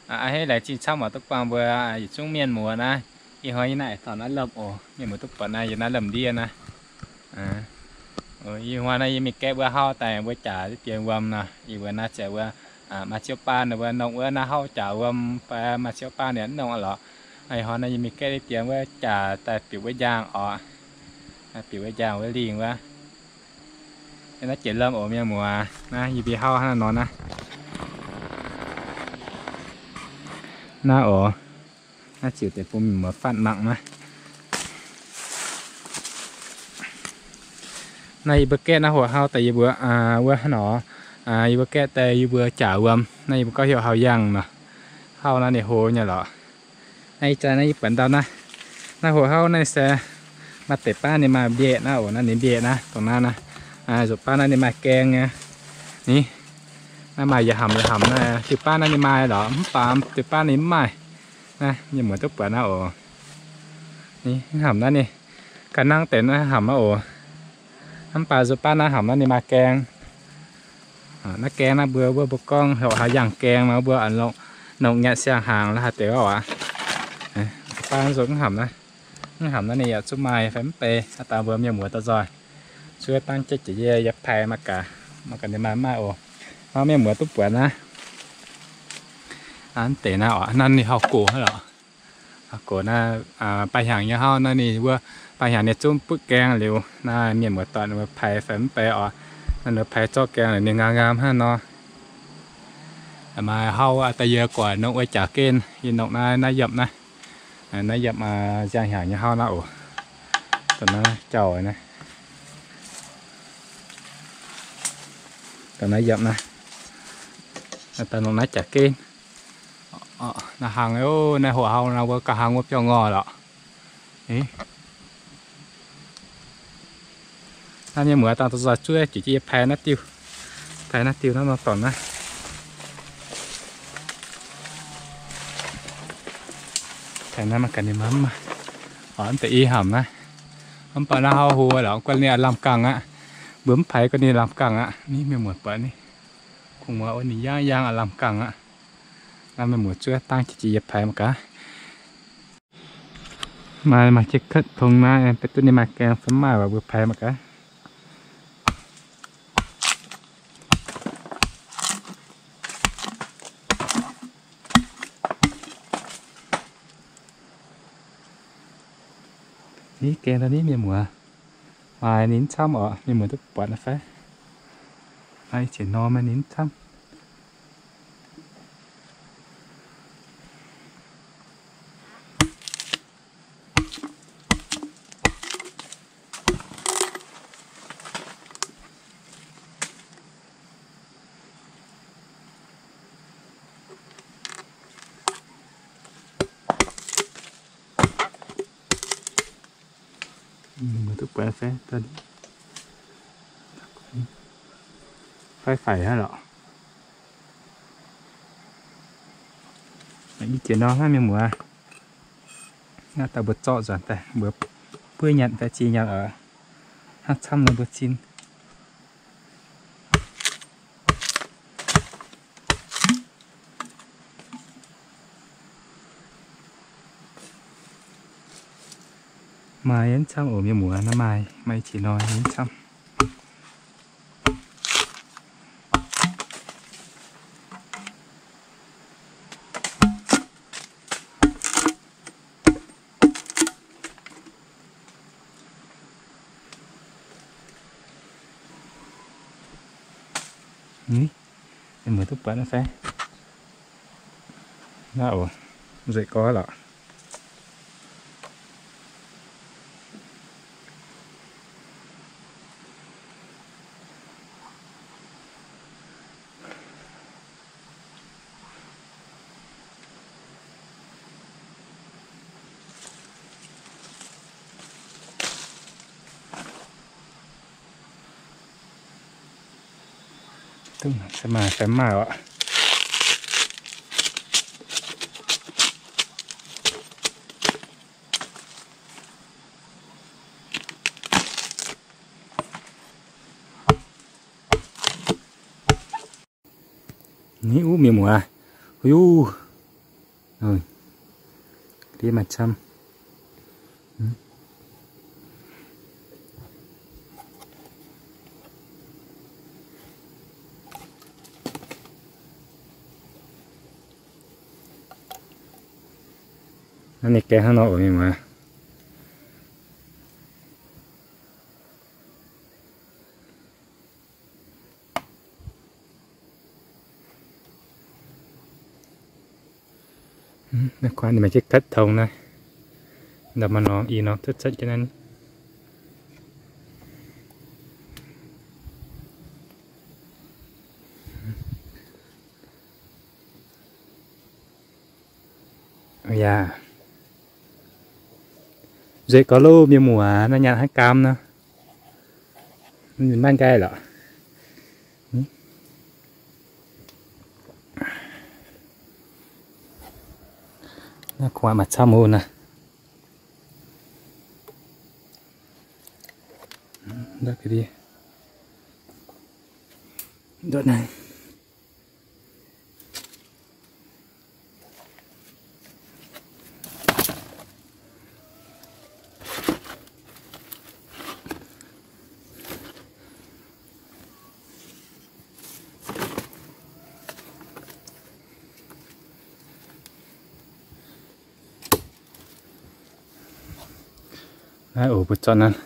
A'hneiv laengz zingh camv oc duqv buangh mbuo yietc zungv mienh muoz naaiv. Ih hnoi yie naaiv taux naaiv lomh oc, mienh muoz duqv buatc naaiv yie naaiv lomh ndiev naaiv. Ih hnoi naaiv yie mingh gaeqv wuov hauv daaih mbuo jaax deix dien wuom nor, yie mbuo naaiv ziouc wuov maaih ziouv baan ninh mbuo nongh wuov naaiv hauv jaax wuom fai maaih ziouv baan ninh nongh lorqc. Ih hnoi naaiv yie mingh gaeqv deix dien wuov jaax daaih bieqc wuov njang oc. Bieqc wuov njang wuov lingh wuov. Naaiv jiex lomh oc mienh muoz, naaiv yie mbuo hauv hnangv nor naaiv. Naaiv oc, naaiv ziouc deix bun mienh muoz fatv mangc naaiv. Naaiv yie mbuo gaeqv naaiv hoc hauv daaih yie mbuo wuov hnangv nor, yie mbuo gaeqv daaih yie mbuo jaax wuom, naaiv yie mbuo gorngv heuc hauh yangh nor. Hauv naaiv ninh hlo nyei lorqc. Naaiv ih zanc naaiv yie buatc ndau naaiv, naaiv hoc hauv naaiv se maaih deix baav ninh maaih mbiaeqc naaiv oc, naaiv ninh mbiaeqc naaiv dongh naaiv naaiv. Nzunc baav naaiv ninh maaih gaeng nyei. Ni, naaiv maaih yietc hamc yietc hamc naaiv, diuh baav naaiv ninh maaih lorqc, mv baac diuh baav ninh mv maaih. Naaiv mienh muoz duqv buatc naaiv oc. Ni, hamc naaiv ninh ga'nangv deix naaiv hamc naaiv oc. Mv baac nzunc baav naaiv hamc naaiv ninh maaih gaeng. Naaiv gaeng naaiv mbuo, mbuo, mbuo gorngv heuc haaix yangh gaeng nor, mbuo nongc nyanc siang-hnaangx la'haaix deix oc. Baav nzunc mv hamc naaiv, mv hamc naaiv ninh yaac zungv maaih fai mv bei, aa dangh mbuo mienh muoz dorh nzoih. Zuov dangv jienv jiex yie, yie paix mangc gaax, mangc gaax ninh maaih mv maaih oc. Nor mienh muoz duqv buatc naaiv. Mv deix naaiv oc, naaiv ninh hauh gox hnangv lorqc. Hauh gox naaiv, baaih hnyangx nyei hauv naaiv ninh wuov, baaih hnyangx ninh zungv butv gaeng liuz, naaiv mienh muoz doic ninh mbuo paix fai mv bei oc. Naaiv ninh paix zorqv gaeng liuz ninh ngaam ngaam hnangv nor. Maaih hauv daaih yie guaix nongc wuov jaax gen, yie nongc naaiv, naaiv yiemc naaiv. Naaiv yiemc nziang hnyangx nyei hauv naaiv oc. Dongh naaiv jauh naaiv. Dongh naaiv yiemc naaiv. Daaih nongc naaiv jaax gen. Naaiv hlang, naaiv hoc hauv naaiv wuov gauh hlang wuov biauv ngorh lorqc. Naaiv mienh muoz dangh dorh nzoih zuov jiex jienv yie paix naaiv diuh, paix naaiv diuh naaiv nor dorngx naaiv. Paix naaiv mangc gaax ninh maaih mv maaih. Oc, mv deix i hamc naaiv. Mv baac naaiv hauv hlo lorqc, guanh ninh lamh gangh aqv. Mbuo mv paix guanh ninh lamh gangh aqv. Ni mienh muoz buatc ni. Kungx muoz wuov ninh yaangh yaangh lamh gangh aqv. Naaiv mienh muoz zuov dangv jiex jienv yie paix mangc gaax. Maaih, maaih jienv kuotv tong naaiv, beiv duqv ninh maaih gaeng fai mv maaih, mbuo paix mangc gaax. Ni gaeng daaih ni mienh muoz, maaih ninh camv oc, mienh muoz duqv buatc fai? Maaih i ziex norm maaih ninh camv. Mienh muoz duqv buatc fai? Faix faix hnangv lorqc. I ziex norm hnangv mienh muoz. Naaiv daaih mbuo zorqv nzuonx daaih mbuo buov nyanc daaih ziex nyanc oc. Hnangv camv nor mbuo zin. Maaih yiem camv oc mienh muoz, naaiv maaih, maaih i ziex norm yiem camv. Mienh muoz duqv buatc naaiv fai? Naaiv oc, nzueic gorx lorqc. Duqv se maaih fai maaih oc. Ni uv mienh muoz, uv, Ndiev maaih camv. Naaiv ninh gaeng hnangv nor oc, mienh muoz. Naaiv kuv ninh maaih jienv katv tong naaiv, ndau maaih norm i norm cuotv cuotv jienv naaiv. Yaac nzueic gorx loh mienh muoz, naaiv nyaanh hnangv gaam nor. Maiv nqaai lorqc. Naaiv kuv maaih camv oc naaiv. Ndortv naaiv. Naaiv oc, mbuo zorqv naaiv.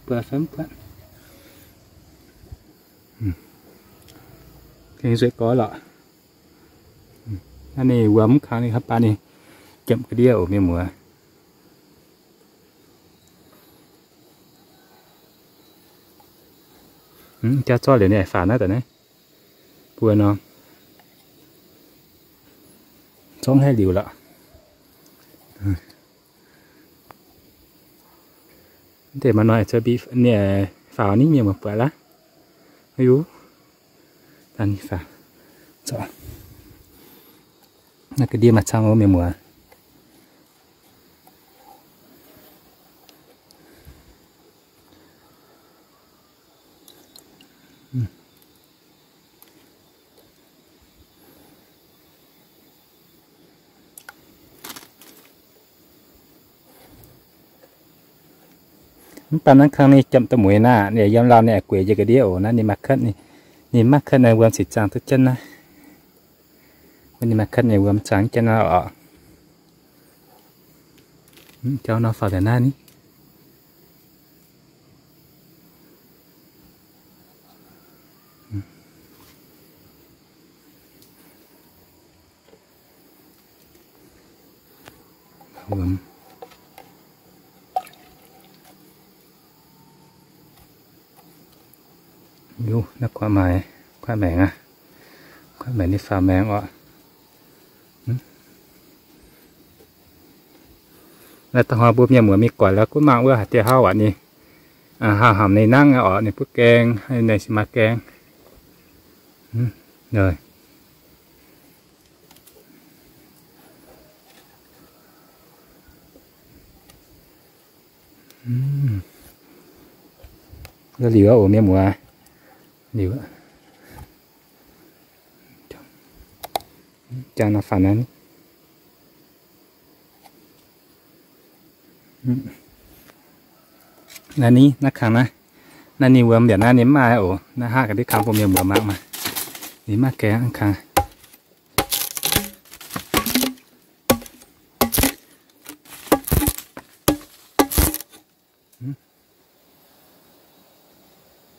Buatc fai mv buatc? Gengh nzueic gorx lorqc. Naaiv ninh wuom mv kangx ninh haaix baac ninh jomc ga'ndiev oc mienh muoz. Jaav zorqv liuz ninh faaux naaiv daaih naaiv. Buo norm zorngv haiv liuz lorqc. Mv deix maaih hnoi cuotv mbiv faaux ni mienh muoz buatc laav. Aiyo, dangh ni faaux. Naaiv ga'ndiev maaih camv oc mienh muoz. Mv baac naaiv kangv ninh jomc da'mueiz naaiv, ninh yiem lauh ninh gueix njiec ga'ndiev oc. Naaiv ninh maaih kuotv, ninh maaih kuotv naaiv wuom cingx zaangh duqv jienv naaiv. Wuov ninh maaih kuotv ninh wuom zaangh jienv naaiv oc. Jauv nor faaux daaih naaiv ni. Naaiv kuatv maengx aqv, kuatv maengx ninh faaux maengx oc. Naaiv da'hnoi mbuo mienh muoz mingh guatc la'guaih mangc wuov haaix dieh hauv aqv ninh, hauh hamc ninh nangv oc, ninh butv gaeng, ninh se maaih gaeng. Liuz oc mienh muoz, liuz jangx nor faaux naaiv. Naaiv ni, naaiv kangx naaiv, naaiv ninh wuom mbiaauc naaiv ninh mv maaih oc. Naaiv haav ga'ndiev kangx bun mienh muoz mangc maah. Ninh maaih gaeng kangx.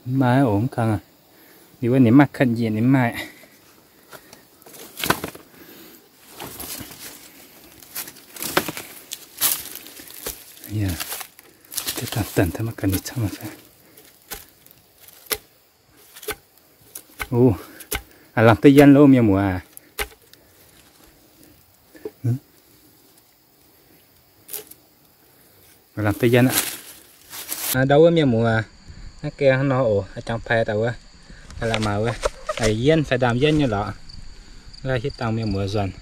Mv maaih oc, mv kangx. Liuz wuov ninh maaih kuotv njiec ninh mv maaih. Ih, dangh dangh maiv ganh ninh camv fai. Ih, lamh duqv yienv loh mienh muoz. Lamh duqv yienv aqv. Ndau wuov mienh muoz, Naaiv gengh hnangv nor oc, jangx paix daaih wuov, la'maah wuov, yienv fai ndaamv-yienv nyei lorqc. Hitv dangh mienh muoz nzuonx,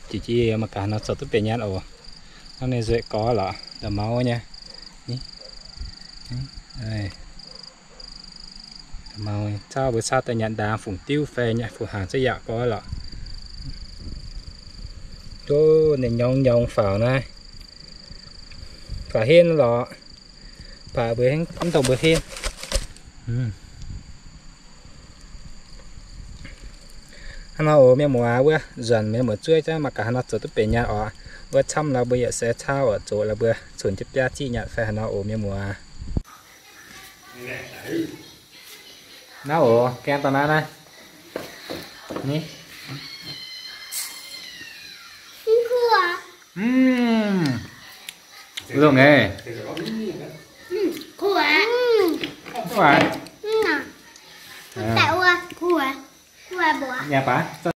jiex jiex mangc gaax nor zoux duqv benx nyaanh oc. Hnangv ninh nzueic gorx lorqc, nda'mauz nyei. Mbuo caauv daaih nyanc ndaangc fungc diuv fai nyanc fungc hnaangx za'yaac gorx lorqc. Duqv ninh nyorng nyorng faaux naaiv, faaux henv lorqc. Baac mbuo mv dongh mbuo henv. Hnangv nor oc mienh muoz, wuov nzuonx mienh muoz zuov jienv mangc gaax haaix nor zoux duqv benx nyaanh oc. Wuov camv lorz mbuo yietc seix caauv oc, zoux lorz mbuo cunx jienv biaav ziqv nyanc fai haaix nor oc mienh muoz. Naaiv oc, gaeng dorh naaiv naaiv. Lungh nyei. Nyanc baac.